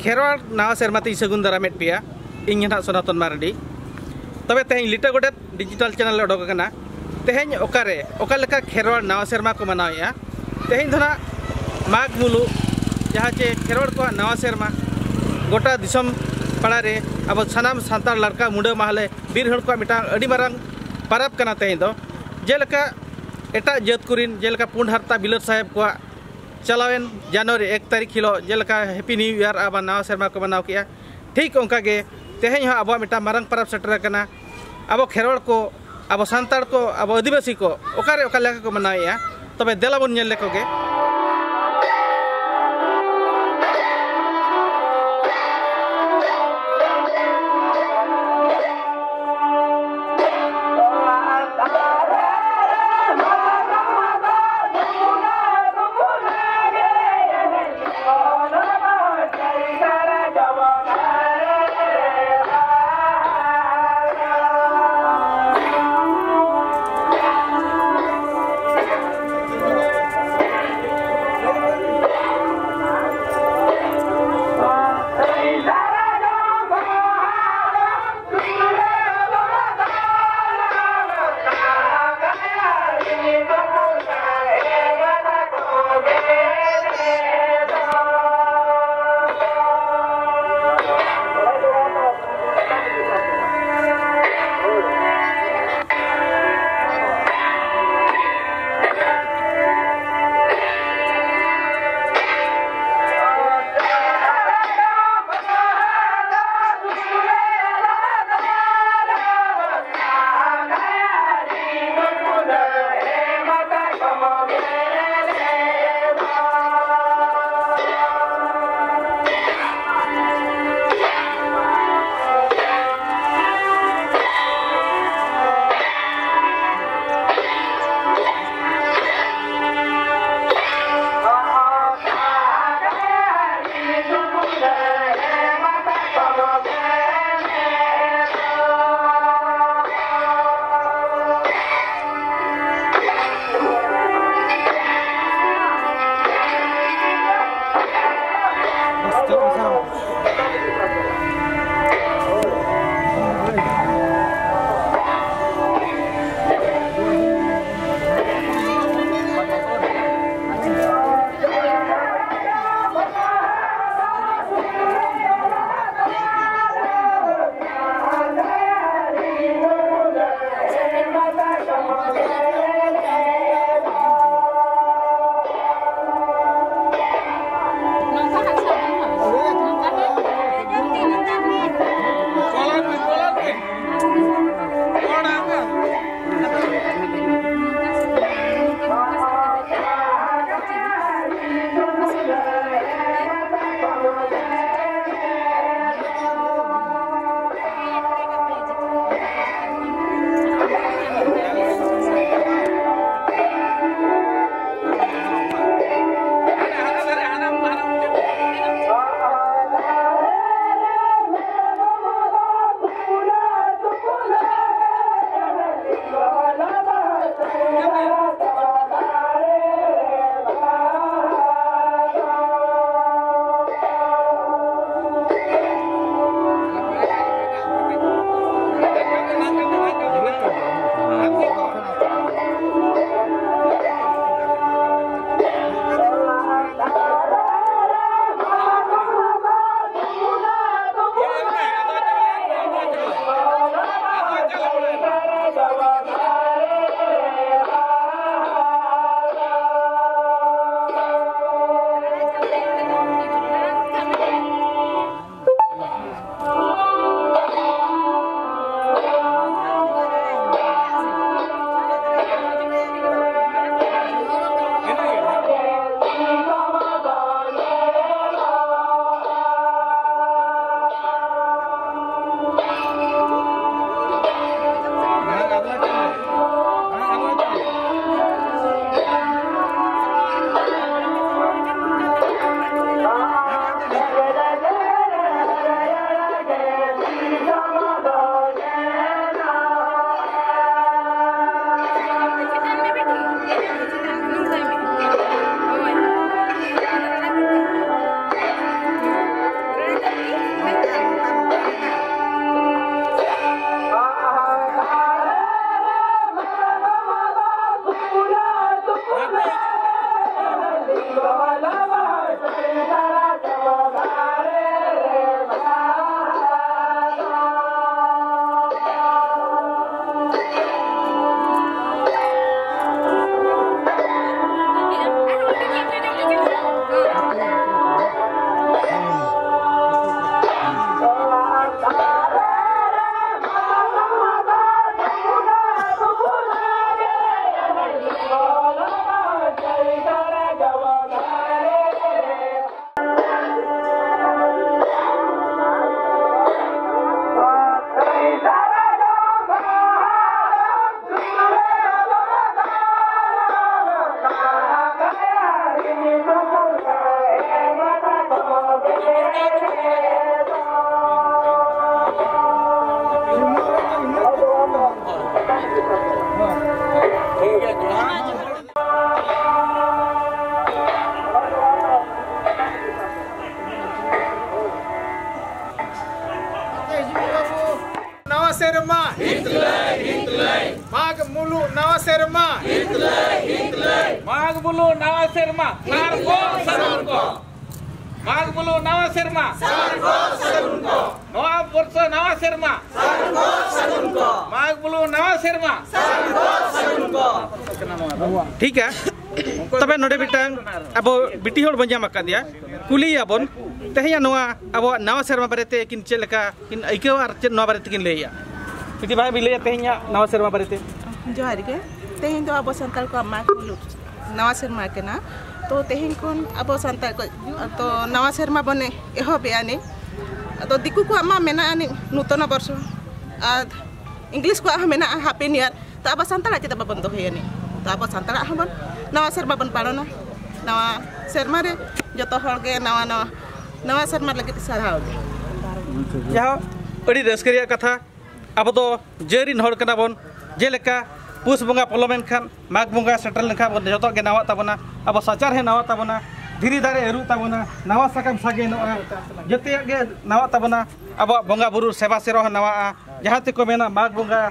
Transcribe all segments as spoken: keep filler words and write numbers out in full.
ᱠᱷᱮᱨᱣᱟᱲ ᱱᱟᱣᱟ ᱥᱮᱨᱢᱟ ᱛᱮᱧ ᱥᱟᱹᱜᱩᱱ ᱫᱟᱨᱟᱢᱮᱫ ᱯᱮᱭᱟ᱾ ᱤᱧ ᱜᱮ ᱱᱟᱦᱟᱜ ᱥᱚᱱᱟᱛᱚᱱ ᱢᱟᱨᱰᱤ᱾ ᱛᱚᱵᱮ ᱛᱮᱦᱮᱧ ᱞᱤᱴᱟᱹ ᱜᱚᱰᱮᱛ ᱰᱤᱡᱤᱴᱟᱞ ᱪᱮᱱᱮᱞ ᱞᱮ ᱚᱰᱚᱠ ᱟᱠᱟᱱᱟ᱾ ᱛᱮᱦᱮᱧ ᱚᱠᱟᱨᱮ ᱚᱠᱟ ᱞᱮᱠᱟ ᱠᱷᱮᱨᱣᱟᱲ ᱱᱟᱣᱟ ᱥᱮᱨᱢᱟ ᱠᱚ ᱢᱟᱱᱟᱣᱮᱫᱼᱟ? ᱛᱮᱦᱮᱧ ᱫᱚ ᱱᱟᱦᱟᱜ ᱢᱟᱜᱽ ᱢᱩᱞᱩᱜ, ᱡᱟᱦᱟᱸ ᱪᱮ ᱠᱷᱮᱨᱣᱟᱲ ᱠᱚᱣᱟᱜ ᱱᱟᱣᱟ ᱥᱮᱨᱢᱟ, ᱜᱚᱴᱟ ᱫᱤᱥᱚᱢ ᱯᱟᱲᱟ ᱨᱮ ᱟᱵᱚ ᱥᱟᱱᱟᱢ ᱥᱟᱱᱛᱟᱲ ᱞᱟᱲᱠᱟ ᱢᱩᱰᱟᱹ ᱢᱟᱦᱞᱮ ᱵᱤᱨ ᱦᱚᱲ ᱠᱚᱣᱟᱜ ᱢᱤᱫᱴᱟᱝ ᱟᱹᱰᱤ ᱢᱟᱨᱟᱝ ᱯᱟᱨᱟᱵᱽ ᱠᱟᱱᱟ ᱛᱮᱦᱮᱧ ᱫᱚ᱾ ᱡᱮᱞᱮᱠᱟ ᱮᱴᱟᱜ ᱡᱟᱹᱛ ᱠᱚᱨᱮᱱ, ᱡᱮᱞᱮᱠᱟ ᱯᱩᱸᱰ ᱦᱟᱨᱛᱟ ᱵᱤᱞᱟᱹᱛ ᱥᱟᱦᱮᱵᱽ ᱠᱚᱣᱟᱜ ᱪᱟᱞᱟᱣᱮᱱ ᱡᱟᱱᱩᱣᱟᱨᱤ ᱮᱠ ᱛᱟᱹᱨᱤᱠᱷ ᱦᱤᱞᱳᱜ ᱡᱮᱞᱮᱠᱟ ᱦᱮᱯᱤ ᱱᱤᱭᱩ ᱤᱭᱟᱨ ᱟᱨ ᱵᱟᱝ ᱱᱟᱣᱟ ᱥᱮᱨᱢᱟ ᱠᱚ ᱢᱟᱱᱟᱣ ᱠᱮᱜᱼᱟ, ᱴᱷᱤᱠ ᱚᱱᱠᱟᱜᱮ ᱛᱮᱦᱮᱧ ᱦᱚᱸ ᱟᱵᱚᱣᱟᱜ ᱢᱤᱫᱴᱟᱝ ᱢᱟᱨᱟᱝ ᱯᱚᱨᱚᱵᱽ ᱥᱮᱴᱮᱨ ᱟᱠᱟᱱᱟ᱾ ᱟᱵᱚ ᱠᱷᱮᱨᱣᱟᱲ ᱠᱚ, ᱟᱵᱚ ᱥᱟᱱᱛᱟᱲ ᱠᱚ, ᱟᱵᱚ ᱟᱹᱫᱤᱵᱟᱹᱥᱤ ᱠᱚ ᱚᱠᱟᱨᱮ ᱚᱠᱟ ᱞᱮᱠᱟ ᱠᱚ ᱢᱟᱱᱟᱣᱮᱫᱼᱟ? ᱛᱚᱵᱮ ᱫᱮᱞᱟ ᱵᱚᱱ ᱧᱮᱞ ᱞᱮᱠᱚ ᱜᱮ᱾ ᱱᱟᱣᱟ ᱥᱮᱨᱢᱟ᱾ ᱢᱟᱜᱽ ᱵᱩᱞᱩ ᱱᱟᱣᱟ ᱥᱮᱨᱢᱟ᱾ ᱥᱟᱨ ᱠᱚ ᱥᱟᱹᱜᱩᱱ ᱠᱚ᱾ ᱢᱟᱜᱽ ᱵᱩᱞᱩ ᱱᱟᱣᱟ ᱥᱮᱨᱢᱟ᱾ ᱥᱟᱨ ᱠᱚ ᱥᱟᱹᱜᱩᱱ ᱠᱚ᱾ ᱱᱚᱣᱟ ᱵᱚᱨᱥᱚ ᱱᱟᱣᱟ ᱥᱮᱨᱢᱟ᱾ ᱥᱟᱨ ᱠᱚ ᱥᱟᱹᱜᱩᱱ ᱠᱚ᱾ ᱢᱟᱜᱽ ᱵᱩᱞᱩ ᱱᱟᱣᱟ ᱥᱮᱨᱢᱟ᱾ ᱥᱟᱨ ᱠᱚ ᱥᱟᱹᱜᱩᱱ ᱠᱚ᱾ ᱴᱷᱤᱠᱟ᱾ ᱛᱚᱵᱮ ᱱᱚᱰᱮ ᱢᱤᱫᱴᱟᱝ ᱟᱵᱚ ᱵᱤᱴᱤ ᱦᱚᱲ ᱵᱚᱱ ᱧᱟᱢ ᱟᱠᱟᱫᱮᱭᱟ, ᱠᱩᱞᱤᱭᱮᱭᱟᱵᱚᱱ ᱛᱮᱦᱮᱧᱟᱜ ᱱᱚᱣᱟ ᱟᱵᱚᱣᱟᱜ ᱱᱟᱣᱟ ᱥᱮᱨᱢᱟ ᱵᱟᱨᱮᱛᱮ ᱟᱹᱠᱤᱱ ᱪᱮᱫ ᱞᱮᱠᱟ ᱠᱤᱱ ᱟᱹᱭᱠᱟᱹᱣᱟ ᱟᱨ ᱪᱮᱫ ᱱᱚᱣᱟ ᱵᱟᱨᱮ ᱛᱮᱠᱤᱱ ᱞᱟᱹᱭᱮᱜᱼᱟ᱾ ᱵᱤᱴᱤ ᱵᱷᱟᱭ ᱵᱤᱱ ᱞᱟᱹᱭᱟ ᱛᱮᱦᱮᱧᱟᱜ ᱱᱟᱣᱟ ᱥᱮᱨᱢᱟ ᱵᱟᱨᱮᱛᱮ? ᱡᱚᱦᱟᱨ ᱜᱮ᱾ ᱛᱮᱦᱮᱧ ᱫᱚ ᱟᱵᱚ ᱥᱟᱱᱛᱟᱲ ᱠᱚᱣᱟᱜ ᱢᱟᱜᱽ ᱢᱩᱞᱩᱜ ᱱᱟᱣᱟ ᱥᱮᱨᱢᱟ ᱠᱟᱱᱟ᱾ ᱛᱚ ᱛᱮᱦᱮᱧ ᱠᱷᱚᱱ ᱟᱵᱚ ᱥᱟᱱᱛᱟᱲ ᱠᱚ ᱛᱚ ᱱᱟᱣᱟ ᱥᱮᱨᱢᱟ ᱵᱚᱱ ᱮᱦᱚᱵᱮᱜᱼᱟ ᱱᱤᱡ᱾ ᱟᱫᱚ ᱫᱤᱠᱩ ᱠᱚᱣᱟᱜ ᱢᱟ ᱢᱮᱱᱟᱜᱼᱟ ᱱᱤᱡ ᱱᱩᱛᱚᱱᱟ ᱵᱚᱨᱥᱚ, ᱟᱨ ᱤᱝᱞᱤᱥ ᱠᱚᱣᱟᱜ ᱦᱚᱸ ᱢᱮᱱᱟᱜᱼᱟ ᱦᱟᱯᱮ ᱱᱤᱭᱟᱨ᱾ ᱛᱚ ᱟᱵᱚ ᱥᱟᱱᱛᱟᱲᱟᱜ ᱪᱮᱫᱟᱜ ᱵᱟᱵᱚᱱ ᱫᱚᱦᱚᱭᱟ ᱱᱤᱡ? ᱛᱚ ᱟᱵᱚ ᱥᱟᱱᱛᱟᱲᱟᱜ ᱦᱚᱸᱵᱚᱱ ᱱᱟᱣᱟ ᱥᱮᱨᱢᱟ ᱵᱚᱱ ᱯᱟᱞᱚᱱᱟ᱾ ᱱᱟᱣᱟ ᱥᱮᱨᱢᱟ ᱨᱮ ᱡᱚᱛᱚ ᱦᱚᱲ ᱜᱮ ᱱᱟᱣᱟ ᱱᱟᱣᱟ, ᱱᱟᱣᱟ ᱥᱮᱨᱢᱟ ᱞᱟᱹᱜᱤᱫ ᱥᱟᱨᱦᱟᱣ ᱜᱮ᱾ ᱡᱟᱦᱟᱸ ᱟᱹᱰᱤ ᱨᱟᱹᱥᱠᱟᱹ ᱨᱮᱭᱟᱜ ᱠᱟᱛᱷᱟ, ᱟᱵᱚ ᱫᱚ ᱡᱟᱹᱨᱤᱱ ᱦᱚᱲ ᱠᱟᱱᱟ ᱵᱚᱱ᱾ ᱡᱮᱞᱮᱠᱟ ᱯᱩᱥ ᱵᱚᱸᱜᱟ ᱯᱚᱞᱚᱢ ᱮᱱᱠᱷᱟᱱ ᱢᱟᱜᱽ ᱵᱚᱸᱜᱟ ᱥᱮᱴᱮᱨ ᱞᱮᱱᱠᱷᱟᱱ ᱵᱚᱱ ᱡᱚᱛᱚ ᱜᱮ ᱱᱟᱣᱟᱜ ᱛᱟᱵᱚᱱᱟ, ᱟᱵᱚ ᱥᱟᱪᱟᱨᱦᱮᱫ ᱱᱟᱣᱟ ᱛᱟᱵᱚᱱᱟ, ᱫᱷᱤᱨᱤ ᱫᱟᱨᱮ ᱟᱹᱨᱩᱜ ᱛᱟᱵᱚᱱᱟ, ᱱᱟᱣᱟ ᱥᱟᱠᱟᱢ ᱥᱟᱜᱮᱱᱚᱜᱼᱟ, ᱡᱚᱛᱚᱭᱟᱜ ᱜᱮ ᱱᱟᱣᱟᱜ ᱛᱟᱵᱚᱱᱟ᱾ ᱟᱵᱚᱣᱟᱜ ᱵᱚᱸᱜᱟ ᱵᱩᱨᱩ ᱥᱮᱵᱟ ᱥᱮᱨᱣᱟ ᱦᱚᱸ ᱱᱟᱣᱟᱜᱼᱟ᱾ ᱡᱟᱦᱟᱸ ᱛᱮᱠᱚ ᱢᱮᱱᱟ ᱢᱟᱜᱽ ᱵᱚᱸᱜᱟ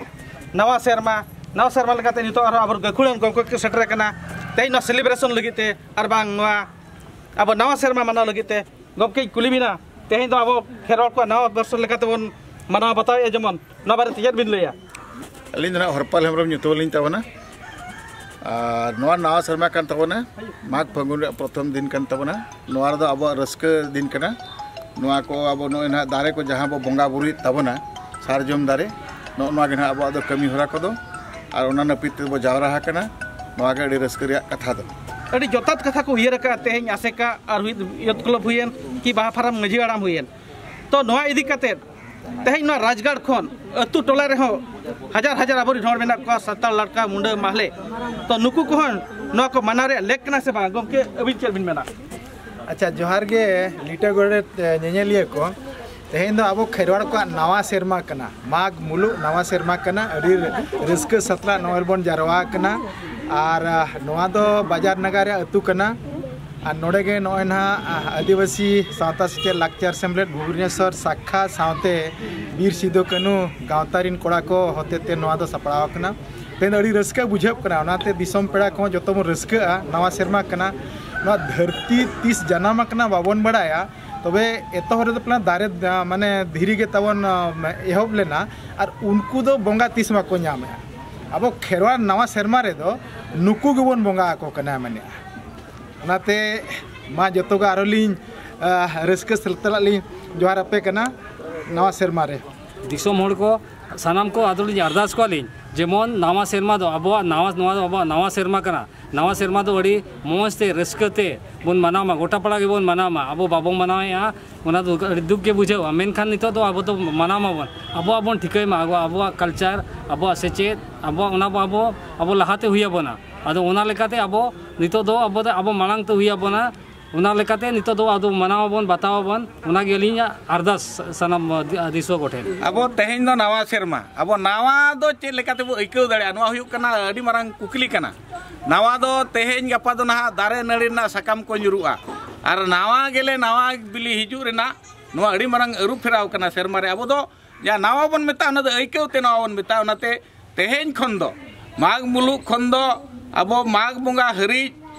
ᱱᱟᱣᱟ ᱥᱮᱨᱢᱟ, ᱱᱟᱣᱟ ᱥᱮᱨᱢᱟ ᱞᱮᱠᱟᱛᱮ ᱱᱤᱛᱚᱜ ᱟᱨᱦᱚᱸ ᱟᱵᱚ ᱜᱟᱹᱠᱷᱩᱲᱟᱱ ᱜᱚᱢᱠᱮ ᱠᱚ ᱥᱮᱴᱮᱨ ᱟᱠᱟᱱᱟ ᱛᱮᱦᱮᱧ ᱱᱚᱣᱟ ᱥᱮᱞᱤᱵᱨᱮᱥᱚᱱ ᱞᱟᱹᱜᱤᱫ ᱛᱮ, ᱟᱨ ᱵᱟᱝ ᱱᱚᱣᱟ ᱟᱵᱚ ᱱᱟᱣᱟ ᱥᱮᱨᱢᱟ ᱢᱟᱱᱟᱣ ᱞᱟᱹᱜᱤᱫ ᱛᱮ᱾ ᱜᱚᱢᱠᱮᱧ ᱠᱩᱞᱤ ᱵᱤᱱᱟ, ᱛᱮᱦᱮᱧ ᱫᱚ ᱟᱵᱚ ᱠᱷᱮᱨᱣᱟᱲ ᱠᱚᱣᱟᱜ ᱱᱟᱣᱟ ᱵᱚᱨᱥᱚ ᱞᱮᱠᱟᱛᱮ ᱵᱚᱱ ᱢᱟᱱᱟᱣ ᱵᱟᱛᱟᱣᱮᱫᱼᱟ, ᱡᱮᱢᱚᱱ ᱱᱚᱣᱟ ᱵᱟᱨᱮᱛᱮ ᱪᱮᱫ ᱵᱤᱱ ᱞᱟᱹᱭᱟ? ᱟᱹᱞᱤᱧ ᱫᱚ ᱱᱟᱦᱟᱜ ᱦᱚᱨᱯᱟᱞ ᱦᱮᱢᱵᱨᱚᱢ ᱧᱩᱛᱩᱢ ᱟᱹᱞᱤᱧ ᱛᱟᱵᱚᱱᱟ᱾ ᱟᱨ ᱱᱚᱣᱟ ᱱᱟᱣᱟ ᱥᱮᱨᱢᱟ ᱠᱟᱱ ᱛᱟᱵᱚᱱᱟ, ᱢᱟᱜᱽ ᱯᱷᱟᱹᱜᱩᱱ ᱨᱮᱭᱟᱜ ᱯᱨᱚᱛᱷᱚᱢ ᱫᱤᱱ ᱠᱟᱱ ᱛᱟᱵᱚᱱᱟ᱾ ᱱᱚᱣᱟ ᱨᱮᱫᱚ ᱟᱵᱚᱣᱟᱜ ᱨᱟᱹᱥᱠᱟᱹ ᱫᱤᱱ ᱠᱟᱱᱟ᱾ ᱱᱚᱣᱟ ᱠᱚ ᱟᱵᱚ ᱱᱚᱜᱼᱚᱭ ᱱᱟᱦᱟᱜ ᱫᱟᱨᱮ ᱠᱚ ᱡᱟᱦᱟᱸ ᱵᱚ ᱵᱚᱸᱜᱟ ᱵᱩᱨᱩᱭᱮᱫ ᱛᱟᱵᱚᱱᱟ, ᱥᱟᱨᱡᱚᱢ ᱫᱟᱨᱮ, ᱱᱚᱜᱼᱚ ᱱᱚᱣᱟ ᱜᱮ ᱱᱟᱦᱟᱜ ᱟᱵᱚᱣᱟᱜ ᱫᱚ ᱠᱟᱹᱢᱤ ᱦᱚᱨᱟ ᱠᱚᱫᱚ᱾ ᱟᱨ ᱚᱱᱟ ᱱᱟᱹᱯᱤᱛ ᱛᱮᱵᱚ ᱡᱟᱣᱨᱟ ᱟᱠᱟᱱᱟ᱾ ᱱᱚᱣᱟ ᱜᱮ ᱟᱹᱰᱤ ᱨᱟᱹᱥᱠᱟᱹ ᱨᱮᱭᱟᱜ ᱠᱟᱛᱷᱟ ᱫᱚ᱾ ᱟᱹᱰᱤ ᱡᱚᱛᱷᱟᱛ ᱠᱟᱛᱷᱟ ᱠᱚ ᱩᱭᱦᱟᱹᱨ ᱟᱠᱟᱫᱼᱟ ᱛᱮᱦᱮᱧ ᱟᱥᱮᱠᱟ ᱟᱨ ᱦᱩᱭ ᱭᱩᱛᱷ ᱠᱞᱟᱵᱽ ᱦᱩᱭᱮᱱ ᱠᱤ ᱵᱟᱦᱟ ᱯᱷᱟᱨᱟᱢ ᱢᱟᱹᱡᱷᱤ ᱦᱟᱲᱟᱢ ᱦᱩᱭᱮᱱ᱾ ᱛᱚ ᱱᱚᱣᱟ ᱤᱫᱤ ᱠᱟᱛᱮᱫ ᱛᱮᱦᱮᱧ ᱱᱚᱣᱟ ᱨᱟᱡᱽᱜᱟᱲ ᱠᱷᱚᱱ ᱟᱹᱛᱩ ᱴᱚᱞᱟ ᱨᱮᱦᱚᱸ ᱦᱟᱡᱟᱨ ᱦᱟᱡᱟᱨ ᱟᱵᱚᱨᱮᱱ ᱦᱚᱲ ᱢᱮᱱᱟᱜ ᱠᱚᱣᱟ, ᱥᱟᱱᱛᱟᱲ ᱞᱟᱲᱠᱟ, ᱢᱩᱸᱰᱟᱹ, ᱢᱟᱦᱞᱮ᱾ ᱛᱚ ᱱᱩᱠᱩ ᱠᱚᱦᱚᱸ ᱱᱚᱣᱟ ᱠᱚ ᱢᱟᱱᱟᱣ ᱨᱮᱭᱟᱜ ᱞᱮᱠ ᱠᱟᱱᱟ ᱥᱮ ᱵᱟᱝ? ᱜᱚᱢᱠᱮ, ᱟᱹᱵᱤᱱ ᱪᱮᱫ ᱵᱤᱱ ᱢᱮᱱᱟ? ᱟᱪᱪᱷᱟ, ᱡᱚᱦᱟᱨ ᱜᱮ ᱞᱤᱴᱟᱹ ᱜᱚᱰᱮᱛ, ᱮ, ᱧᱮᱧᱮᱞᱤᱭᱟᱹ ᱠᱚ᱾ ᱛᱮᱦᱮᱧ ᱫᱚ ᱟᱵᱚ ᱠᱷᱮᱨᱣᱟᱲ ᱠᱚᱣᱟᱜ ᱱᱟᱣᱟ ᱥᱮᱨᱢᱟ ᱠᱟᱱᱟ, ᱢᱟᱜᱽ ᱢᱩᱞᱩᱜ ᱱᱟᱣᱟ ᱥᱮᱨᱢᱟ ᱠᱟᱱᱟ᱾ ᱟᱹᱰᱤ ᱨᱟᱹᱥᱠᱟᱹ ᱥᱟᱛᱞᱟᱜ ᱱᱚᱜᱼᱚᱭ ᱵᱚᱱ ᱡᱟᱨᱣᱟ ᱟᱠᱟᱱᱟ᱾ ᱟᱨ, ᱟ, ᱱᱚᱣᱟ ᱫᱚ ᱵᱟᱡᱟᱨ ᱱᱟᱜᱟᱨ ᱨᱮᱭᱟᱜ ᱟᱹᱛᱩ ᱠᱟᱱᱟ᱾ ᱟᱨ ᱱᱚᱰᱮ ᱜᱮ ᱱᱚᱜᱼᱚᱭ ᱱᱟᱦᱟᱜ, ᱟ, ᱟᱹᱫᱤᱵᱟᱹᱥᱤ ᱥᱟᱶᱛᱟ ᱥᱮᱪᱮᱫ ᱞᱟᱠᱪᱟᱨ ᱥᱮᱢᱞᱮᱫ ᱵᱷᱩᱵᱽᱱᱮᱥᱚᱨ ᱥᱟᱠᱷᱟ ᱥᱟᱶᱛᱮ ᱵᱤᱨ ᱥᱤᱫᱩ ᱠᱟᱹᱱᱦᱩ ᱜᱟᱶᱛᱟ ᱨᱤᱱ ᱠᱚᱲᱟ ᱠᱚ ᱦᱚᱛᱮᱛᱮ ᱱᱚᱣᱟ ᱫᱚ ᱥᱟᱯᱲᱟᱣ ᱟᱠᱟᱱᱟ᱾ ᱛᱮᱦᱮᱧ ᱫᱚ ᱟᱹᱰᱤ ᱨᱟᱹᱥᱠᱟᱹ ᱵᱩᱡᱷᱟᱹᱜ ᱠᱟᱱᱟ, ᱚᱱᱟᱛᱮ ᱫᱤᱥᱚᱢ ᱯᱮᱲᱟ ᱠᱚᱦᱚᱸ ᱡᱚᱛᱚ ᱵᱚᱱ ᱨᱟᱹᱥᱠᱟᱹᱜᱼᱟ᱾ ᱱᱟᱣᱟ ᱥᱮᱨᱢᱟ ᱠᱟᱱᱟ, ᱱᱚᱣᱟ ᱫᱷᱟᱹᱨᱛᱤ ᱛᱤᱥ ᱡᱟᱱᱟᱢ ᱟᱠᱟᱱᱟ ᱵᱟᱵᱚᱱ ᱵᱟᱲᱟᱭᱟ, ᱛᱚᱵᱮ ᱮᱛᱚᱦᱚᱵ ᱨᱮᱫᱚ ᱯᱟᱞᱮᱱ ᱫᱟᱨᱮ, ᱢᱟᱱᱮ ᱫᱷᱤᱨᱤ ᱜᱮ ᱛᱟᱵᱚᱱ, ᱟ, ᱮᱦᱚᱵ ᱞᱮᱱᱟ, ᱟᱨ ᱩᱱᱠᱩ ᱫᱚ ᱵᱚᱸᱜᱟ ᱛᱤᱥ ᱵᱟᱠᱚ ᱧᱟᱢᱮᱜᱼᱟ᱾ ᱟᱵᱚ ᱠᱷᱮᱨᱣᱟᱲ ᱱᱟᱣᱟ ᱥᱮᱨᱢᱟ ᱨᱮᱫᱚ ᱱᱩᱠᱩ ᱜᱮᱵᱚᱱ ᱵᱚᱸᱜᱟ ᱟᱠᱚ ᱠᱟᱱᱟ ᱢᱮᱱᱮᱜᱼᱟ᱾ ᱚᱱᱟᱛᱮ ᱢᱟ ᱡᱚᱛᱚ ᱜᱮ ᱟᱨᱚ ᱞᱤᱧ, ᱟ, ᱨᱟᱹᱥᱠᱟᱹ ᱥᱟᱞᱟᱜ ᱞᱤᱧ ᱡᱚᱦᱟᱨ ᱟᱯᱮ ᱠᱟᱱᱟ ᱱᱟᱣᱟ ᱥᱮᱨᱢᱟ ᱨᱮ᱾ ᱫᱤᱥᱚᱢ ᱦᱚᱲ ᱠᱚ ᱥᱟᱱᱟᱢ ᱠᱚ ᱟᱫᱚ ᱞᱤᱧ ᱟᱨᱫᱟᱥ ᱠᱚᱣᱟ ᱞᱤᱧ, ᱡᱮᱢᱚᱱ ᱱᱟᱣᱟ ᱥᱮᱨᱢᱟ ᱫᱚ ᱟᱵᱚᱣᱟᱜ ᱱᱟᱣᱟ, ᱱᱚᱣᱟ ᱫᱚ ᱟᱵᱚᱣᱟᱜ ᱱᱟᱣᱟ ᱥᱮᱨᱢᱟ ᱠᱟᱱᱟ᱾ ᱱᱟᱣᱟ ᱥᱮᱨᱢᱟ ᱫᱚ ᱟᱹᱰᱤ ᱢᱚᱡᱽ ᱛᱮ, ᱨᱟᱹᱥᱠᱟᱹ ᱛᱮ ᱵᱚᱱ ᱢᱟᱱᱟᱣ ᱢᱟ, ᱜᱚᱴᱟ ᱯᱟᱲᱟ ᱜᱮᱵᱚᱱ ᱢᱟᱱᱟᱣ ᱢᱟ᱾ ᱟᱵᱚ ᱵᱟᱵᱚᱱ ᱢᱟᱱᱟᱣᱮᱫᱼᱟ, ᱚᱱᱟ ᱫᱚ ᱟᱹᱰᱤ ᱫᱩᱠ ᱜᱮ ᱵᱩᱡᱷᱟᱹᱜᱼᱟ᱾ ᱢᱮᱱᱠᱷᱟᱱ ᱱᱤᱛᱚᱜ ᱫᱚ ᱟᱵᱚ ᱫᱚ ᱢᱟᱱᱟᱣ ᱢᱟᱵᱚᱱ, ᱟᱵᱚᱣᱟᱜ ᱵᱚᱱ ᱴᱷᱤᱠᱟᱹᱭ ᱢᱟ, ᱟᱵᱚ, ᱟᱵᱚᱣᱟᱜ culture, ᱟᱵᱚᱣᱟᱜ ᱥᱮᱪᱮᱫ, ᱟᱵᱚᱣᱟᱜ ᱚᱱᱟ ᱵᱚ ᱟᱵᱚ, ᱟᱵᱚ ᱞᱟᱦᱟᱛᱮ ᱦᱩᱭ ᱟᱵᱚᱱᱟ᱾ ᱟᱫᱚ ᱚᱱᱟ ᱞᱮᱠᱟᱛᱮ ᱟᱵᱚ ᱱᱤᱛᱚᱜ ᱫᱚ ᱟᱵᱚ ᱫᱚ, ᱟᱵᱚ ᱢᱟᱲᱟᱝ ᱛᱮ ᱦᱩᱭ ᱟᱵᱚᱱᱟ, ᱚᱱᱟ ᱞᱮᱠᱟᱛᱮ ᱱᱤᱛᱚᱜ ᱫᱚ ᱟᱫᱚ ᱢᱟᱱᱟᱣ ᱟᱵᱚᱱ, ᱵᱟᱛᱟᱣ ᱟᱵᱚᱱ, ᱚᱱᱟ ᱜᱮ ᱟᱹᱞᱤᱧᱟᱜ ᱟᱨᱫᱟᱥ ᱥᱟᱱᱟᱢ ᱫᱤ-, ᱫᱤᱥᱩᱣᱟᱹ ᱠᱚᱴᱷᱮᱱ᱾ ᱟᱵᱚ ᱛᱮᱦᱮᱧ ᱫᱚ ᱱᱟᱣᱟ ᱥᱮᱨᱢᱟ, ᱟᱵᱚ ᱱᱟᱣᱟ ᱫᱚ ᱪᱮᱫ ᱞᱮᱠᱟ ᱛᱮᱵᱚ ᱟᱹᱭᱠᱟᱹᱣ ᱫᱟᱲᱮᱭᱟᱜᱼᱟ? ᱱᱚᱣᱟ ᱦᱩᱭᱩᱜ ᱠᱟᱱᱟ ᱟᱹᱰᱤ ᱢᱟᱨᱟᱝ ᱠᱩᱠᱞᱤ ᱠᱟᱱᱟ᱾ ᱱᱟᱣᱟ ᱫᱚ ᱛᱮᱦᱮᱧ ᱜᱟᱯᱟ ᱫᱚ ᱱᱟᱦᱟᱜ ᱫᱟᱨᱮ ᱱᱟᱹᱲᱤ ᱨᱮᱱᱟᱜ ᱥᱟᱠᱟᱢ ᱠᱚ ᱧᱩᱨᱩᱜᱼᱟ, ᱟᱨ ᱱᱟᱣᱟ ᱜᱮᱞᱮ ᱱᱟᱣᱟ ᱵᱤᱞᱤ ᱦᱤᱡᱩᱜ ᱨᱮᱱᱟᱜ ᱱᱚᱣᱟ ᱟᱹᱰᱤ ᱢᱟᱨᱟᱝ ᱟᱹᱨᱩ ᱯᱷᱮᱨᱟᱣ ᱠᱟᱱᱟ ᱥᱮᱨᱢᱟ ᱨᱮ᱾ ᱟᱵᱚ ᱫᱚ ᱡᱟᱦᱟᱸ ᱱᱟᱣᱟ ᱵᱚᱱ ᱢᱮᱛᱟᱜᱼᱟ, ᱚᱱᱟ ᱫᱚ ᱟᱹᱭᱠᱟᱹᱣ ᱛᱮ ᱱᱟᱣᱟ ᱵᱚᱱ ᱢᱮᱛᱟᱜᱼᱟ᱾ ᱚᱱᱟᱛᱮ ᱛᱮᱦᱮᱧ ᱠᱷᱚᱱ ᱫᱚ, ᱢᱟᱜᱽ ᱢᱩᱞᱩᱜ ᱠᱷᱚᱱ ᱫᱚ, ᱟᱵᱚ ᱢᱟᱜᱽ ᱵᱚᱸᱜᱟ ᱦᱟᱹᱨᱤᱡ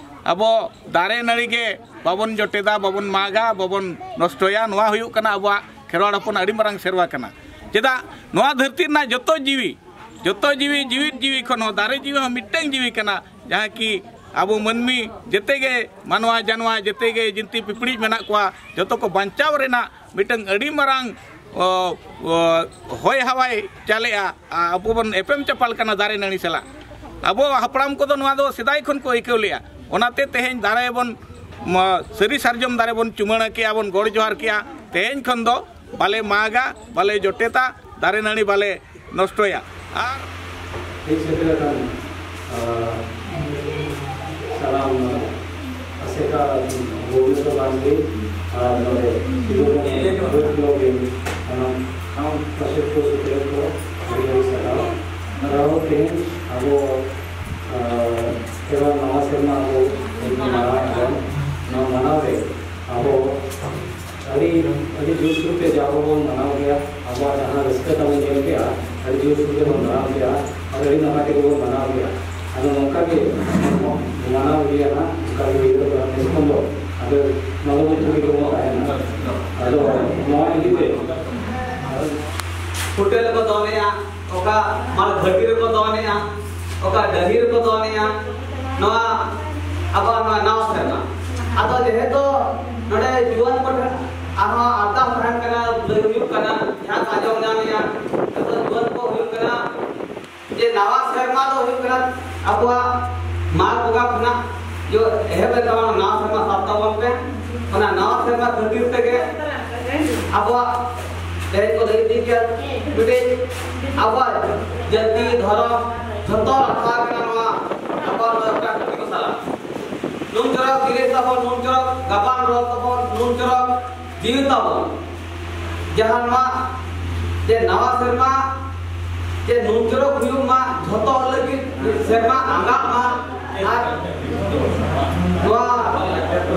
ᱟᱵᱚ ᱫᱟᱨᱮ ᱱᱟᱹᱲᱤ ᱜᱮ ᱵᱟᱵᱚᱱ ᱡᱚᱴᱮᱫᱟ, ᱵᱟᱵᱚᱱ ᱢᱟᱜᱟ, ᱵᱟᱵᱚᱱ ᱱᱚᱥᱴᱚᱭᱟ᱾ ᱱᱚᱣᱟ ᱦᱩᱭᱩᱜ ᱠᱟᱱᱟ ᱟᱵᱚᱣᱟᱜ ᱠᱷᱮᱨᱣᱟᱲ ᱦᱚᱯᱚᱱ ᱟᱹᱰᱤ ᱢᱟᱨᱟᱝ ᱥᱮᱨᱣᱟ ᱠᱟᱱᱟ᱾ ᱪᱮᱫᱟᱜ? ᱱᱚᱣᱟ ᱫᱷᱟᱹᱨᱛᱤ ᱨᱮᱱᱟᱜ ᱡᱚᱛᱚ ᱡᱤᱣᱤ, ᱡᱚᱛᱚ ᱡᱤᱣᱤ, ᱡᱤᱣᱤᱫ ᱡᱤᱣᱤ ᱠᱷᱚᱱ ᱦᱚᱸ ᱫᱟᱨᱮ ᱡᱤᱣᱤ ᱦᱚᱸ ᱢᱤᱫᱴᱟᱝ ᱡᱤᱣᱤ ᱠᱟᱱᱟ, ᱡᱟᱦᱟᱸ ᱠᱤ ᱟᱵᱚ ᱢᱟᱹᱱᱢᱤ ᱡᱮᱛᱮ ᱜᱮ, ᱢᱟᱱᱣᱟ ᱡᱟᱱᱣᱟ ᱡᱮᱛᱮ ᱜᱮ ᱡᱤᱱᱛᱤ ᱯᱤᱯᱤᱲᱤᱡ ᱢᱮᱱᱟᱜ ᱠᱚᱣᱟ, ᱡᱚᱛᱚ ᱠᱚ ᱵᱟᱧᱪᱟᱣ ᱨᱮᱱᱟᱜ ᱢᱤᱫᱴᱟᱝ ᱟᱹᱰᱤ ᱢᱟᱨᱟᱝ, ᱚ, ᱚ, ᱦᱚᱭ ᱦᱟᱣᱟᱭ ᱪᱟᱞᱮᱜᱼᱟ᱾ ᱟ-, ᱟᱵᱚ ᱵᱚᱱ ᱮᱯᱮᱢ ᱪᱟᱯᱟᱞ ᱠᱟᱱᱟ ᱫᱟᱨᱮ ᱱᱟᱹᱲᱤ ᱥᱟᱞᱟᱜ᱾ ᱟᱵᱚ ᱦᱟᱯᱲᱟᱢ ᱠᱚᱫᱚ ᱱᱚᱣᱟ ᱫᱚ ᱥᱮᱫᱟᱭ ᱠᱷᱚᱱ ᱠᱚ ᱟᱹᱭᱠᱟᱹᱣ ᱞᱮᱜᱼᱟ᱾ ᱚᱱᱟᱛᱮ ᱛᱮᱦᱮᱧ ᱫᱟᱨᱮ ᱵᱚᱱ, ᱢᱟ, ᱥᱟᱹᱨᱤ ᱥᱟᱨᱡᱚᱢ ᱫᱟᱨᱮ ᱵᱚᱱ ᱪᱩᱢᱟᱹᱲᱟ ᱠᱮᱜᱼᱟ, ᱵᱚᱱ ᱜᱚᱲ ᱡᱚᱦᱟᱨ ᱠᱮᱜᱼᱟ᱾ ᱛᱮᱦᱮᱧ ᱠᱷᱚᱱ ᱫᱚ ᱵᱟᱞᱮ ᱢᱟᱜᱟ, ᱵᱟᱞᱮ ᱡᱚᱴᱮᱫᱟ, ᱫᱟᱨᱮ ᱱᱟᱹᱲᱤ ᱵᱟᱞᱮ ᱱᱚᱥᱴᱚᱭᱟ᱾ ᱟᱨ ᱦᱮᱡ ᱥᱮᱴᱮᱨ ᱟᱠᱟᱱ, ᱟ, ᱥᱟᱱᱟᱢ ᱟᱥᱮᱠᱟ ᱵᱷᱩᱵᱽᱱᱮᱥᱚᱨ ᱵᱟᱥ ᱜᱮ ᱟᱨ ᱱᱚᱰᱮ ᱥᱤᱫᱩ ᱠᱟᱹᱱᱦᱩ ᱵᱞᱚᱠ ᱜᱮ ᱥᱟᱱᱟᱢ ᱥᱟᱶ ᱯᱟᱥᱮ ᱠᱚ ᱥᱮᱴᱮᱨ ᱠᱚ ᱟᱹᱰᱤ ᱟᱹᱰᱤ ᱥᱟᱨᱦᱟᱣ᱾ ᱟᱨᱦᱚᱸ ᱛᱮᱦᱮᱧ ᱟᱵᱚ, ᱟ, ᱠᱷᱮᱨᱣᱟᱞ ᱱᱟᱣᱟ ᱥᱮᱨᱢᱟ ᱟᱵᱚ ᱢᱟᱱᱟᱣ ᱮᱫᱟ᱾ ᱱᱚᱣᱟ ᱢᱟᱱᱟᱣ ᱨᱮ ᱟᱵᱚ ᱟᱹᱰᱤ, ᱟᱹᱰᱤ ᱡᱳᱨ ᱥᱳᱨ ᱛᱮ ᱡᱟᱣ ᱵᱚᱱ ᱢᱟᱱᱟᱣ ᱜᱮᱭᱟ᱾ ᱟᱵᱚᱣᱟᱜ ᱡᱟᱦᱟᱸ ᱨᱟᱹᱥᱠᱟᱹ ᱛᱟᱵᱚᱱ ᱧᱮᱞ ᱠᱮᱜᱼᱟ, ᱟᱹᱰᱤ ᱡᱳᱨ ᱥᱳᱨ ᱛᱮᱵᱚᱱ ᱢᱟᱱᱟᱣ ᱠᱮᱜᱼᱟ᱾ ᱟᱹᱰᱤ ᱱᱟᱯᱟᱭ ᱛᱮᱜᱮ ᱵᱚᱱ ᱢᱟᱱᱟᱣ ᱜᱮᱭᱟ᱾ ᱟᱫᱚ ᱱᱚᱝᱠᱟ ᱜᱮ ᱢᱟᱱᱟᱣ ᱤᱫᱤᱭᱟ ᱦᱟᱸᱜ, ᱚᱱᱠᱟ ᱜᱮ ᱦᱩᱭᱩᱜᱼᱟ᱾ ᱱᱤᱛ ᱠᱷᱚᱱ ᱫᱚ ᱟᱫᱚ ᱱᱚᱣᱟ ᱫᱚ ᱪᱷᱩᱴᱤ ᱨᱮᱵᱚᱱ ᱛᱟᱦᱮᱱᱟ᱾ ᱟᱫᱚ ᱱᱚᱣᱟ ᱤᱫᱤ ᱛᱮ ᱯᱷᱩᱴᱮᱞ ᱠᱚ ᱫᱚᱱᱮᱜᱼᱟ, ᱚᱠᱟ ᱢᱟᱱᱮ ᱜᱷᱟᱹᱴᱤ ᱨᱮᱠᱚ ᱫᱚᱱᱮᱜᱼᱟ, ᱚᱠᱟ ᱰᱟᱹᱦᱤ ᱨᱮᱠᱚ ᱫᱚᱱᱮᱜᱼᱟ, ᱱᱚᱣᱟ ᱟᱵᱚᱣᱟᱜ ᱱᱚᱣᱟ ᱱᱟᱣᱟ ᱥᱮᱨᱢᱟ᱾ ᱟᱫᱚ ᱡᱮᱦᱮᱛᱩ ᱱᱚᱰᱮ ᱡᱩᱣᱟᱹᱱ ᱠᱚ ᱴᱷᱮᱱ ᱟᱨᱦᱚᱸ ᱟᱨᱫᱟᱥ ᱛᱟᱦᱮᱱ ᱠᱟᱱᱟ, ᱞᱟᱹᱭ ᱦᱩᱭᱩᱜ ᱠᱟᱱᱟ, ᱡᱟᱦᱟᱸ ᱠᱚ ᱟᱸᱡᱚᱢ ᱧᱟᱢᱮᱜᱼᱟ, ᱡᱚᱛᱚ ᱡᱩᱣᱟᱹᱱ ᱠᱚ ᱦᱩᱭᱩᱜ ᱠᱟᱱᱟ, ᱡᱮ ᱱᱟᱣᱟ ᱥᱮᱨᱢᱟ ᱫᱚ ᱦᱩᱭᱩᱜ ᱠᱟᱱᱟ ᱟᱵᱚᱣᱟᱜ ᱢᱟᱜᱽ ᱵᱚᱸᱜᱟ ᱠᱷᱚᱱᱟᱜ ᱡᱚ ᱮᱦᱚᱵ ᱮᱱ ᱛᱟᱵᱚᱱᱟ, ᱱᱟᱣᱟ ᱥᱮᱨᱢᱟ ᱥᱟᱵ ᱛᱟᱵᱚᱱ ᱯᱮ᱾ ᱚᱱᱟ ᱱᱟᱣᱟ ᱥᱮᱨᱢᱟ ᱠᱷᱟᱹᱛᱤᱨ ᱛᱮᱜᱮ ᱟᱵᱚᱣᱟᱜ ᱛᱮᱦᱮᱧ ᱠᱚ ᱞᱟᱹᱭ ᱤᱫᱤ ᱠᱮᱫ ᱢᱤᱫᱴᱤᱡ ᱟᱵᱚᱣᱟᱜ ᱡᱟᱹᱛᱤ, ᱫᱷᱚᱨᱚᱢ ᱡᱷᱚᱛᱚ ᱨᱟᱠᱷᱟ ᱠᱟᱱᱟ ᱱᱚᱣᱟ ᱟᱵᱚᱣᱟᱜ ᱱᱚᱣᱟ ᱮᱴᱟᱜ ᱠᱚ ᱥᱟᱞᱟᱜ᱾ ᱱᱩᱱ ᱪᱚᱨᱚᱠ ᱫᱤᱱ ᱛᱟᱵᱚᱱ, ᱱᱩᱱ ᱪᱚᱨᱚᱠ ᱜᱟᱵᱟᱱ ᱨᱚᱲ ᱛᱟᱵᱚᱱ, ᱱᱩᱱ ᱪᱚᱨᱚᱠ ᱡᱤᱣᱤ ᱛᱟᱵᱚᱱ, ᱡᱟᱦᱟᱸ ᱱᱚᱣᱟ ᱡᱮ ᱱᱟᱣᱟ ᱥᱮᱨᱢᱟ ᱡᱮ ᱱᱩᱱ ᱪᱚᱨᱚᱠ ᱦᱩᱭᱩᱜ ᱢᱟ, ᱡᱷᱚᱛᱚ ᱦᱚᱲ ᱞᱟᱹᱜᱤᱫ ᱥᱮᱨᱢᱟ ᱟᱸᱜᱟᱜ ᱢᱟ, ᱟᱨ ᱱᱚᱣᱟ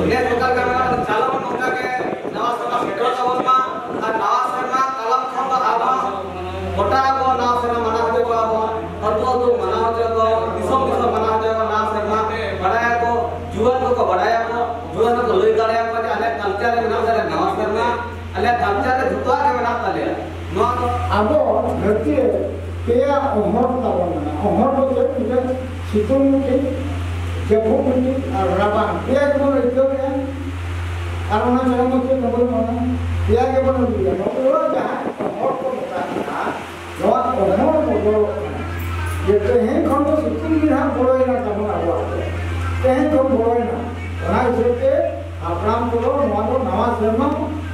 ᱱᱮᱥ ᱚᱠᱟ ᱞᱮᱠᱟ ᱢᱮᱱᱟᱜᱼᱟ, ᱪᱟᱞᱟᱣ ᱱᱚᱝᱠᱟ ᱜᱮ ᱱᱟᱣᱟ ᱥᱮᱨᱢᱟ ᱥᱮᱴᱮᱨ ᱛᱟᱵᱚᱱ ᱢᱟ, ᱟᱨ ᱱᱟᱣᱟ ᱥᱮᱨᱢᱟ ᱠᱟᱞᱚᱢ ᱠᱷᱚᱱ ᱫᱚ ᱟᱨᱦᱚᱸ ᱜᱚᱴᱟ ᱠᱚ ᱱᱟᱣᱟ ᱥᱮᱨᱢᱟ ᱢᱟᱱᱟᱣ ᱦᱚᱪᱚ ᱠᱚᱣᱟ ᱵᱚᱱ, ᱟᱹᱛᱩ ᱟᱹᱛᱩ ᱢᱟᱱᱟᱣ ᱦᱚᱪᱚ ᱠᱚ, ᱫᱤᱥᱚᱢ ᱫᱤᱥᱚᱢ ᱢᱟᱱᱟᱣ ᱦᱚᱪᱚ ᱠᱚ ᱱᱟᱣᱟ ᱥᱮᱨᱢᱟ, ᱵᱟᱲᱟᱭᱟᱠᱚ, ᱡᱩᱣᱟᱹᱱ ᱠᱚᱠᱚ ᱵᱟᱲᱟᱭᱟᱠᱚ, ᱡᱩᱣᱟᱹᱱ ᱠᱚᱠᱚ ᱞᱟᱹᱭ ᱫᱟᱲᱮᱭᱟᱠᱚᱣᱟ ᱡᱮ ᱟᱞᱮᱭᱟᱜ culture ᱨᱮ ᱢᱮᱱᱟᱜ ᱛᱟᱞᱮᱭᱟ ᱱᱟᱣᱟ ᱥᱮᱨᱢᱟ, ᱟᱞᱮᱭᱟᱜ culture ᱨᱮ ᱡᱷᱚᱛᱚᱣᱟᱜ ᱜᱮ ᱢᱮᱱᱟᱜ ᱛᱟᱞᱮᱭᱟ᱾ ᱱᱚᱣᱟ ᱫᱚ ᱟᱵᱚ ᱫᱷᱟᱹᱨᱛᱤ ᱨᱮ ᱯᱮᱭᱟ ᱚᱦᱚᱲ ᱛᱟᱵᱚᱱ ᱢᱮᱱᱟᱜᱼᱟ᱾ ᱚᱦᱚᱲ ᱫᱚ ᱪᱮᱫ? ᱢᱤᱫᱴᱮᱱ ᱥᱤᱛᱩᱝ ᱢᱤᱫᱴᱤᱡ, ᱡᱟᱹᱯᱩᱫ ᱢᱤᱫᱴᱤᱡ ᱟᱨ ᱨᱟᱵᱟᱝ, ᱯᱮᱭᱟ ᱜᱮᱵᱚᱱ ᱟᱹᱭᱠᱟᱹᱣᱮᱫᱼᱟ᱾ ᱟᱨ ᱚᱱᱟ ᱪᱷᱟᱲᱟ ᱢᱟ ᱪᱮᱫ ᱦᱚᱸ ᱵᱟᱹᱱᱩᱜᱼᱟ᱾ ᱯᱮᱭᱟ ᱜᱮᱵᱚᱱ ᱟᱹᱜᱩᱭᱟ᱾ ᱱᱚᱜᱼᱚ ᱱᱚᱣᱟ ᱡᱟᱦᱟᱸ ᱚᱦᱚᱲ ᱠᱚ ᱢᱮᱛᱟᱜ ᱠᱟᱱᱟ, ᱱᱚᱣᱟ ᱚᱦᱚᱲ ᱵᱚᱫᱚᱞᱚᱜ ᱠᱟᱱᱟ᱾ ᱡᱮ ᱛᱮᱦᱮᱧ ᱠᱷᱚᱱ ᱫᱚ ᱥᱤᱛᱩᱝ ᱫᱤᱱ ᱦᱟᱸᱜ ᱵᱚᱞᱚᱭᱮᱱᱟ ᱛᱟᱵᱚᱱ ᱟᱵᱚᱣᱟᱜ ᱫᱚ᱾ ᱛᱮᱦᱮᱧ ᱠᱷᱚᱱ ᱵᱚᱞᱚᱭᱮᱱᱟ᱾ ᱚᱱᱟ ᱦᱤᱥᱟᱹᱵ ᱛᱮ ᱦᱟᱯᱲᱟᱢ ᱠᱚᱫᱚ ᱱᱚᱣᱟ ᱫᱚ ᱱᱟᱣᱟ ᱥᱮᱨᱢᱟ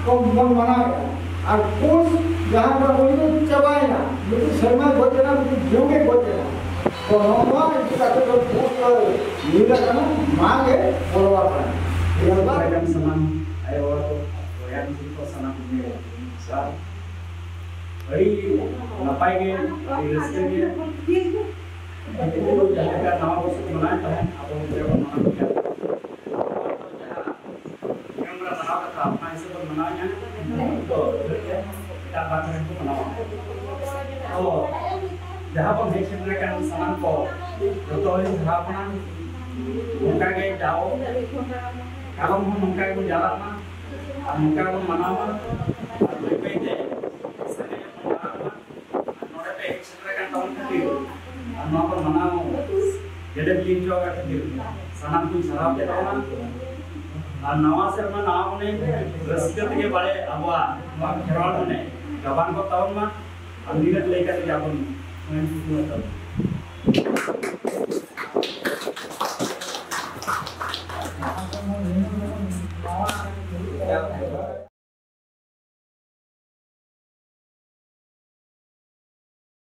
ᱠᱚ ᱵᱚᱱ ᱢᱟᱱᱟᱣᱮᱫᱼᱟ᱾ ᱟᱨ ᱯᱩᱥ ᱡᱟᱦᱟᱸ ᱫᱚ ᱩᱱᱤ ᱫᱚ ᱪᱟᱵᱟᱭᱮᱱᱟ, ᱢᱤᱫᱴᱤᱡ ᱥᱮᱨᱢᱟᱭ ᱜᱚᱡ ᱮᱱᱟ, ᱢᱤᱫᱴᱤᱡ ᱡᱩᱜᱽ ᱮ ᱜᱚᱡ ᱮᱱᱟ᱾ ᱛᱚ ᱱᱚᱜᱼᱚ ᱱᱚᱣᱟ ᱤᱫᱤ ᱠᱟᱛᱮ ᱫᱚ ᱯᱩᱥ ᱫᱚ ᱧᱤᱨ ᱟᱠᱟᱱᱟ, ᱢᱟᱜᱽ ᱮ ᱵᱚᱞᱚ ᱟᱠᱟᱱᱟ᱾ ᱧᱮᱞ ᱵᱟᱝ? ᱥᱟᱱᱟᱢ ᱟᱭᱳ ᱦᱚᱲ ᱠᱚ, ᱵᱚᱭᱦᱟ ᱢᱤᱥᱤ ᱠᱚ, ᱥᱟᱱᱟᱢ ᱠᱚᱜᱮ ᱡᱚᱦᱟᱨ᱾ ᱟᱹᱰᱤ ᱱᱟᱯᱟᱭ ᱜᱮ, ᱟᱹᱰᱤ ᱨᱟᱹᱥᱠᱟᱹ ᱜᱮ᱾ ᱩᱱᱠᱩ ᱡᱟᱦᱟᱸ ᱞᱮᱠᱟ ᱱᱟᱣᱟ ᱵᱚᱨᱥᱚ ᱠᱚ ᱢᱟᱱᱟᱣᱮᱫ ᱛᱟᱦᱮᱸᱫ, ᱟᱵᱚ ᱱᱚᱛᱮ ᱵᱚᱱ ᱢᱟᱱᱟᱣ ᱜᱮᱭᱟ᱾ ᱡᱟᱦᱟᱸ ᱱᱤᱭᱚᱢ ᱨᱮ ᱢᱟᱱᱟᱣ ᱠᱟᱛᱷᱟ, ᱚᱱᱟ ᱦᱤᱥᱟᱹᱵ ᱵᱚᱱ ᱢᱟᱱᱟᱣᱮᱫᱼᱟ᱾ ᱛᱚ, ᱮᱴᱟᱜ ᱵᱷᱟᱜᱽ ᱨᱮ ᱠᱚ ᱢᱟᱱᱟᱣᱟ᱾ ᱛᱚ, ᱡᱟᱦᱟᱸ ᱵᱚᱱ ᱦᱮᱡ ᱥᱮᱴᱮᱨ ᱟᱠᱟᱱ ᱥᱟᱱᱟᱢ ᱠᱚ ᱡᱚᱛᱚ ᱦᱚᱲᱤᱧ ᱥᱟᱨᱦᱟᱣ ᱠᱟᱱᱟ᱾ ᱚᱱᱠᱟ ᱜᱮ ᱡᱟᱣ ᱠᱟᱞᱚᱢ ᱦᱚᱸ ᱱᱚᱝᱠᱟ ᱜᱮᱵᱚᱱ ᱡᱟᱣᱨᱟᱜ ᱢᱟ ᱟᱨ ᱱᱚᱝᱠᱟ ᱜᱮᱵᱚᱱ ᱢᱟᱱᱟᱣ ᱢᱟ ᱟᱨ ᱵᱟᱹᱭ ᱵᱟᱹᱭ ᱛᱮ ᱥᱟᱸᱜᱮ ᱧᱚᱜ ᱵᱚᱱ ᱡᱟᱣᱨᱟᱜ ᱢᱟ᱾ ᱟᱨ ᱱᱚᱰᱮ ᱯᱮ ᱦᱮᱡ ᱥᱮᱴᱮᱨ ᱟᱠᱟᱱ ᱛᱟᱵᱚᱱ ᱠᱷᱟᱹᱛᱤᱨ ᱟᱨ ᱱᱚᱣᱟ ᱵᱚᱱ ᱢᱟᱱᱟᱣ ᱜᱮᱞᱮ ᱵᱤᱞᱤ ᱦᱚᱪᱚ ᱟᱠᱟᱫ ᱠᱷᱟᱹᱛᱤᱨ ᱥᱟᱱᱟᱢ ᱠᱚᱧ ᱥᱟᱨᱦᱟᱣ ᱠᱮᱫ ᱛᱟᱵᱚᱱᱟ᱾ ᱟᱨ ᱱᱟᱣᱟ ᱥᱮᱨᱢᱟ ᱱᱟᱣᱟ ᱢᱚᱱᱮ ᱨᱟᱹᱥᱠᱟᱹ ᱛᱮᱜᱮ ᱵᱟᱲᱮ ᱟᱵᱚᱣᱟᱜ ᱱᱚᱣᱟ ᱠᱷᱮᱨᱣᱟᱲ ᱢᱚᱱᱮ ᱜᱟᱵᱟᱱ ᱠᱚᱜ ᱛᱟᱵᱚᱱ ᱢᱟ᱾ ᱟᱨ ᱱᱤᱱᱟᱹᱜ ᱞᱟᱹᱭ ᱠᱟᱛᱮ ᱜᱮ ᱟᱵᱚᱱ ᱱᱚᱣᱟᱧ ᱛᱷᱩᱠᱩᱢᱮᱫ ᱛᱟᱵᱚᱱᱟ᱾